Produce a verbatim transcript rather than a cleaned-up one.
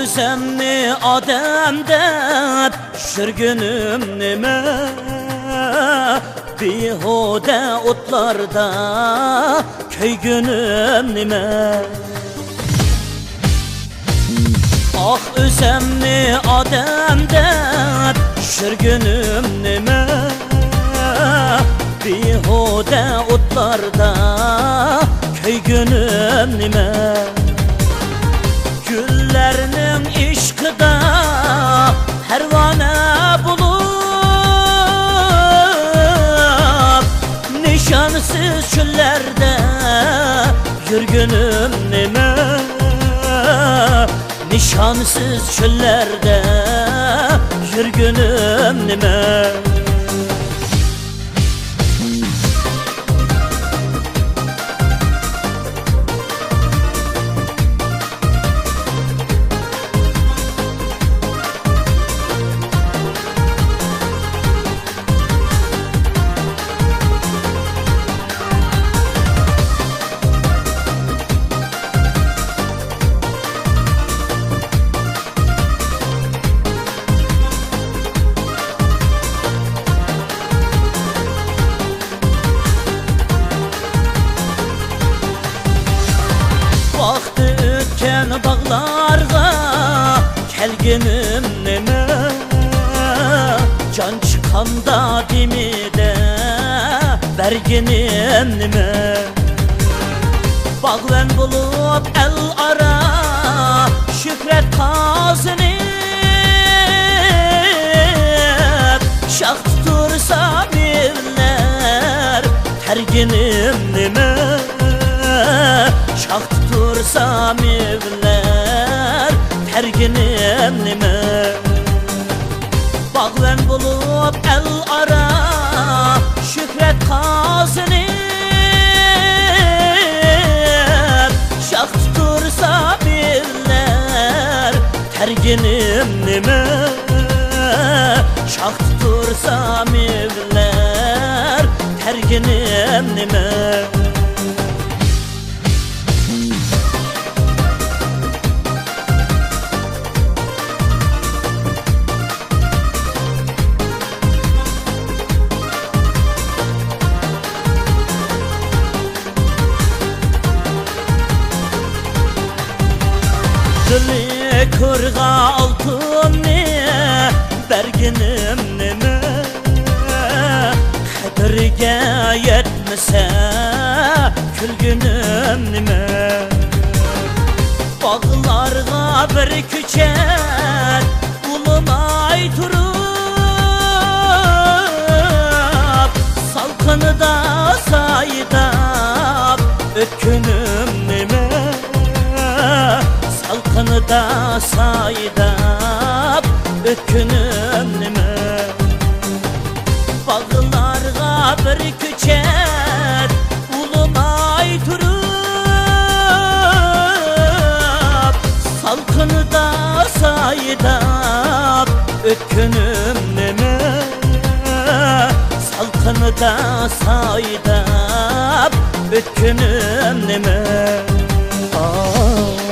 ئۆزۈمنى ئادەم دەپ يۈرگىنىم نېمە؟ بىھۇدە ئوتلاردا كۆيگىنىم نېمە؟ ئاھ، ئۆزۈمنى ئادەم دەپ يۈرگىنىم نېمە؟ بىھۇدە ئوتلاردا كۆيگىنىم نېمە؟ گۈللەرنىڭ ئىشقىدا پەرۋانە بولۇپ، نىشانسىز چۆللەردە يۈرگىنىم نېمە؟ نىشانسىز چۆللەردە يۈرگىنىم نېمە؟ ۋاقتى ئۆتكەن باغلارغا كەلگىنىم نېمە؟ جان چىققاندا دېمىدە بەرگىنىم نېمە؟ باغۋەن بولۇپ ئەل ئارا شۆھرەت قازىنىپ، شاختا تۇرسا مېۋىلەر تەرگىنىم نېمە؟ شاختا تۇرسا مېۋىلەر تەرگىنىم نېمە؟ باغۋەن بولۇپ ئەل ئارا شۆھرەت قازىنىپ، شاختا تۇرسا مېۋىلەر تەرگىنىم نېمە؟ شاختا تۇرسا مېۋىلەر تەرگىنىم نېمە؟ دىلى كورغا ئالتۇننى بەرگىنىم نېمە؟ قەدرىگە يەتمىسە كۈلگىنىم نېمە؟ باغلارغا بىر كۆچەت ئۇلىماي تۇرۇپ، سالقىندا سايىداپ ئۆتكۈنۈم نېمە؟ سالقىندا سايىداپ ئۆتكۈنۈم نېمە؟ باغلارغا بىر كۆچەت ئۇلىماي تۇرۇپ، سالقىندا سايىداپ ئۆتكۈنۈم نېمە؟ سالقىندا سايىداپ ئۆتكۈنۈم نېمە؟ ئاھ.